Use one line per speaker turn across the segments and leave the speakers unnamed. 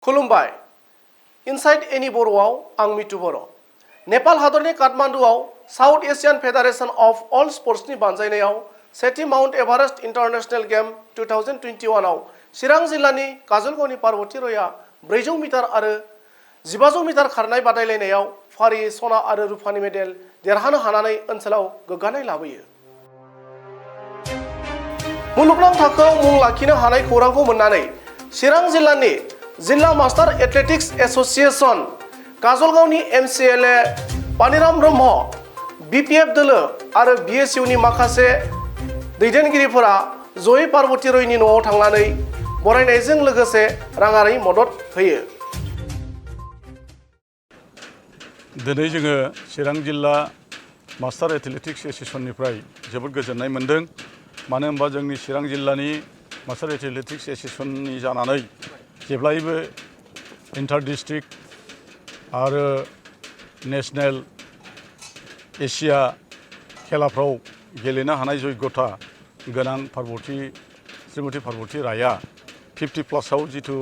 खुलुमबाय इनसाइड एनि बर'आव आं मितु बर'। नेपाल हादरनि काठमान्डुआव South Asian Federation of All स्पर्ट्सनि बानजायनायाव सेथि माउन्ट एभारेस्ट इन्टारनेशनेल गेम 2021 आव चिरां जिल्लानि काजलगावनि पार्वती रयआ 400 मिटार आरो 1500 मिटार खारनाय बादायलायनायाव फारियै सना आरो रुफानि मेडेल देरहानो हानानै ओनसोलाव गोग्गानाय लाबोयो। मुलुगनां थाखोआव मुं लाखिनो हानाय खौरांखौ मोननानै चिरां जिल्लानि जिल्ला मास्टार एथलेटिक्स एसोसिएशन काजलगावनि एमसिएलए पानिराम ब्रह्म, बिपिएफ दोलो आरो बिएसइउनि माखासे दैदेनगिरिफोरा जयै पार्वती रयनि न'आव थांनानै बरायनायजों लोगोसे राङारि मदद होयो।
दिनै जोङो चिरां जिल्ला मास्टार एथलेटिक्स एसोसिएशननिफ्राय जोबोद गोजोननाय मोन्दों। मानो होनबा जोंनि चिरां जिल्लानि मास्टार एथलेटिक्स एसोसिएशननि जानानै जेब्लायबो इन्टार डिस्ट्रिक्ट आरो नेशनेल एशिया खेलाफ्राव गेलेनो हानाय जग्यता गोनां श्रीमती पार्वती राया 50+ जिथु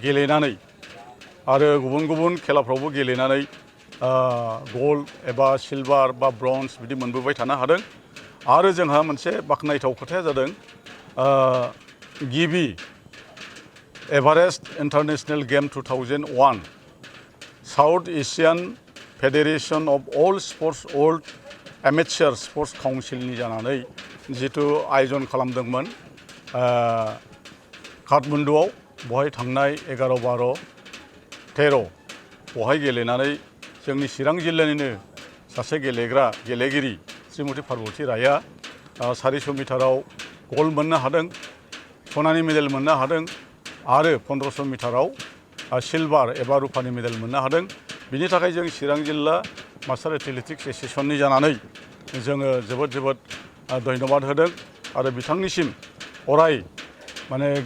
गेलेनानै आरो गुबुन गुबुन खेलाफ्रावबो गेलेनानै गल्ड एबा सिलभार बा ब्रन्ज बिदि मोनबोबाय थानो हादों। आरो जोंहा मोनसे बाख्नायथाव खोथाया जादों गिबि Everest international game 2001 South Asian Federation of All Sports World Amateur Sports काउन्सिलनि जानानै जिथु आयोजन खालामदोंमोन काठमान्डुआव, बहाय थांनाय 11, 12, 13 बहाय गेलेनानै जोंनि चिरां जिल्लानिनो सासे गेलेगिरि श्रीमती पार्वती राया 400 मिटाराव गल्ड मोननो हादों, सनानि मेडेल मोननो हादों आरो 1500 मिटाराव सिलभार एबा रुपानि मेडेल मोननो हादों। बिनि थाखाय जों चिरां जिल्ला मास्टार एथलेटिक्स एसोसिएशननि जानानै जोङो जोबोद धन्यबाद होदों आरो बिथांनिसिम अराय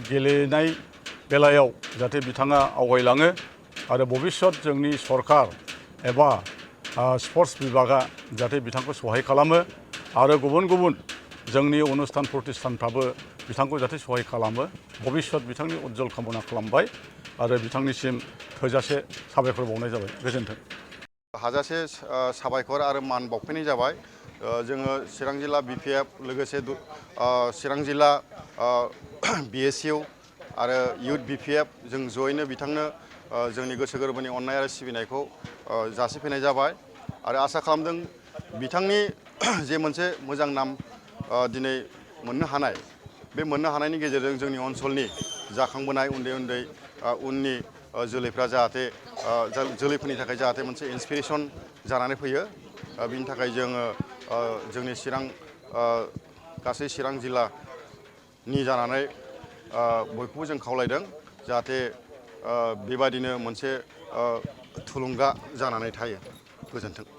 गेलेनाय बेलायाव जाहाथे बिथाङा आवगायलाङो आरो भबिष्यत जोंनि सरकार एबा स्पर्ट्स बिभागा जाहाथे बिथांखौ सहाय खालामो आरो गुबुन गुबुन जोंनि अनुस्थान प्रतिष्ठानफ्राबो बिथांखौ जाहाथे सहाय खालामो। भबिष्यत बिथांनि उज्जवल कामना खालामबाय आरो बिथांनिसिम थोजासे साबायखर बावनाय जाबाय। गोजोन्थों।
हाजासे साबायखर आरो मान बावफैनाय जाबाय। जोङो चिरां जिल्ला बिपिएफ लोगोसे चिरां जिल्ला बिएसइउ आरो इउथ बिपिएफ जों जयैनो बिथांनो जोंनि गोसो गोरबोनि अननाय आरो सिबिनायखौ जासिफैनाय जाबाय आरो आसा खालामदों बिथांनि जे मोनसे मोजां नाम दिनै मोननो हानाय, बे मोननो हानायनि गेजेरजों जोंनि ओनसोलनि जाखांबोनाय उन्दै उननि जोलैफ्रा जाहाथे जोलैफोरनि थाखाय जाहाथे मोनसे इन्सपिरेसन जानानै फैयो। बिनि थाखाय जोङो जोंनि गासै चिरां जिल्लानि जानानै बयखौबो जों खावलायदों जाहाथे बेबादिनो मोनसे थुलुंगा जानानै थायो। गोजोन्थों।